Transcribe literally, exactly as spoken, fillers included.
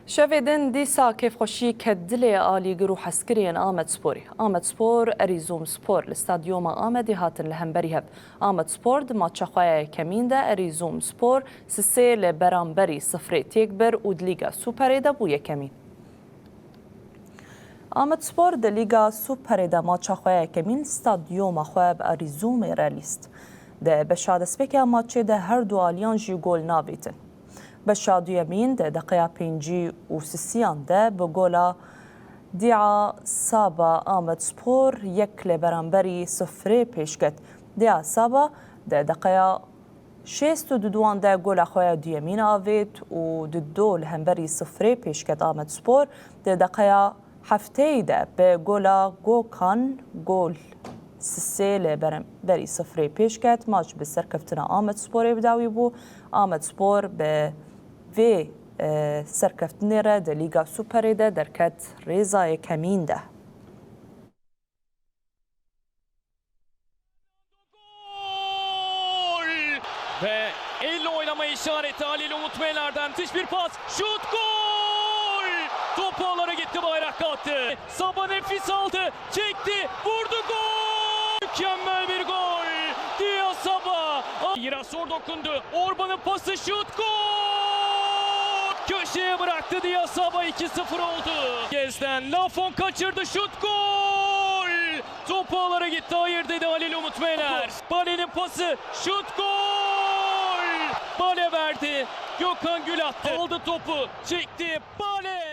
Şevê din dîsa kêfxweşî ket dilê alîgir û hezkiriyên Amedsporê. Amedspor, Erîzûmspor li Stadyoma Amedê hatin li hemberî hev. Amedspor di maça xwe ya yekemîn de Erîzûmspor sisê li beramberî sifrê têk bir û di Lîga Superê de bû yekemîn. Amedspor di Lîga Superê de maça xwe ya yekemîn li stadyoma xwe bi Erîzûmê re lîst. Di beşa destpêkê ya maçê de her du aliyan jî gol navêtin. Beşa duyemîn di deqeya pêncî û sisiyan de bi gola Dia Saba Amedspor yek li beramberî sifrê pêş ket. Dia Saba di deqeya şêst û duduan de gola xwe ya duyemîn avêt û di do li hemberî sifrê pêş ket Amedspor. Di deqeya hefteyî de bi gola Gokan gol sisê li beramberî sifrê pêş ket. Maç bi serkeftina Amedsporê bi dawî bû. Amedspor bi vê, e, serkeftinê re di Lîga Superê de derket rêza yekemîn de. Gol! Ve elle oynama işareti Halil Umut Meler'den müthiş bir pas. Şut, gol! Topu ağlara gitti, bayrak kalktı. Saba nefis aldı, çekti, vurdu, gol! Mükemmel bir gol! Dia Saba. Girasor dokundu. Orban'ın pası, şut, gol! Köşeye bıraktı, Dia Saba iki sıfır oldu. Gezden Lafon kaçırdı, şut, gol! Topu ağlara gitti, hayır dedi Halil Umut Meler. Bale'nin pası, şut, gol! Bale verdi, Gökhan Gül attı. Aldı topu, çekti, Bale!